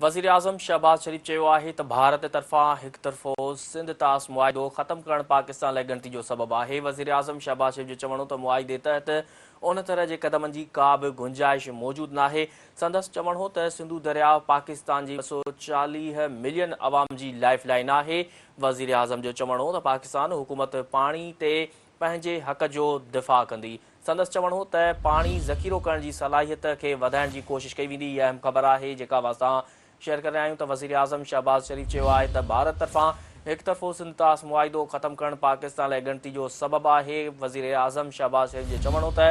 وزيراعظم شهباز شريف چيو آهي ته ڀارت طرفان هڪ طرفو سنڌ طاس معاهدو ختم ڪرڻ پاڪستان لاء ڳڻتي جو سبب آهي. وزيراعظم شهباز شريف جو چوڻ هو ته معاهدي تحت ان طرح جي قدمن جي ڪا به گنجائش موجود ناهي. سندس چوڻ هو ته سنڌو درياء پاڪستان جي 240 ملين عوام جي لائف لائن آهي. وزيراعظم جو چوڻ هو ته پاڪستان حڪومت پاڻي تي پنهنجي حق جو دفاع ڪندي. سندس چوڻ هو ته پاڻي ذخيرو ڪرڻ جي صلاحيت کي وڌائڻ جي ڪوشش ڪئي ويندي. هي اهم خبر آهي جيڪا اسان شيئر ڪري رهيا آهيون ته وزيراعظم شهباز شريف چيو آهي ته ڀارت طرفان هڪ طرفو سنڌ طاس معاهدو ختم ڪرڻ پاڪستان لاء ڳڻتي جو سبب آهي. وزيراعظم شهباز شريف جو چوڻ هو ته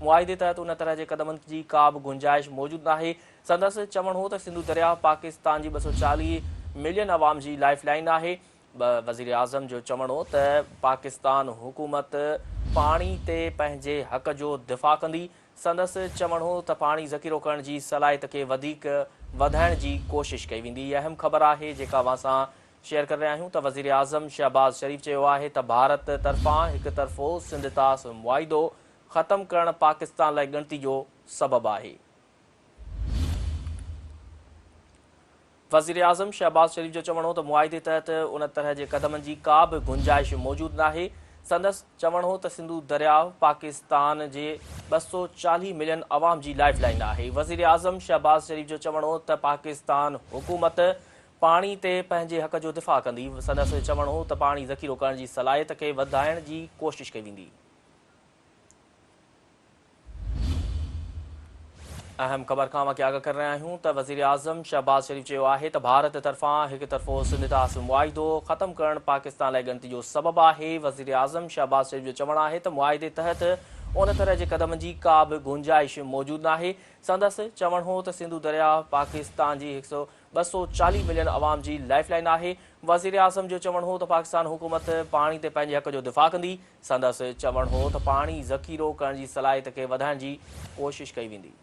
معاهدي تحت ان طرح جي قدمن جي ڪا به گنجائش موجود ناهي. سندس چوڻ هو ته سنڌو درياهه پاڪستان جي 240 ملين عوام جي لائف لائن آهي. وزيراعظم جو چوڻ هو ته پاڪستان حڪومت پاڻي تي پنهنجي حق جو دفاع ڪندي. سندس چوڻ هو ته پاڻي ذخيرو ڪرڻ جي صلاحيت کي وڌيڪ وڌائڻ جي ڪوشش ڪئي ويندي. هي اهم خبر آهي جيڪا اوهان سان شيئر ڪري رهيا آهيون ته وزيراعظم شهباز شريف چيو آهي ته ڀارت طرفان هڪ طرفو سنڌ طاس معاهدو ختم ڪرڻ پاڪستان لاء ڳڻتي جو سبب آهي. وزيراعظم شهباز شريف جو چوڻ هو ته معاهدي تحت ان طرح جي قدمن جي ڪا به گنجائش موجود ناهي. سندس چوڻ هو ته سنڌو درياء پاڪستان جي 240 ملين عوام جي لائف لائن آهي. وزيراعظم شهباز شريف جو چوڻ هو ته پاڪستان حڪومت پاڻي تي پنهنجي حق جو دفاع ڪندي. سندس چوڻ هو ته پاڻي ذخيرو ڪرڻ جي صلاحيت کي وڌائڻ جي ڪوشش ڪئي ويندي. اهم خبر کان اوهان کي آگاهه ڪري رهيا آهيون ته وزيراعظم شهباز شريف چيو آهي ته ڀارت طرفان هڪ طرفو سنڌ طاس معاهدو ختم ڪرڻ پاڪستان لاء ڳڻتي جو سبب آهي. وزيراعظم شهباز شريف جو چوڻ آهي ته معاهدي تحت ان طرح جي قدمن جي ڪا به گنجائش موجود ناهي. سندس چوڻ هو ته سنڌو درياهه پاڪستان جي 240 ملين عوام جي لائف لائن آهي. وزيراعظم جو چوڻ هو ته پاڪستان حڪومت پاڻي تي پنهنجي حق جو دفاع ڪندي. سندس چوڻ هو ته پاڻي ذخيرو ڪرڻ جي صلاحيت کي وڌائڻ جي ڪوشش ڪئي ويندي.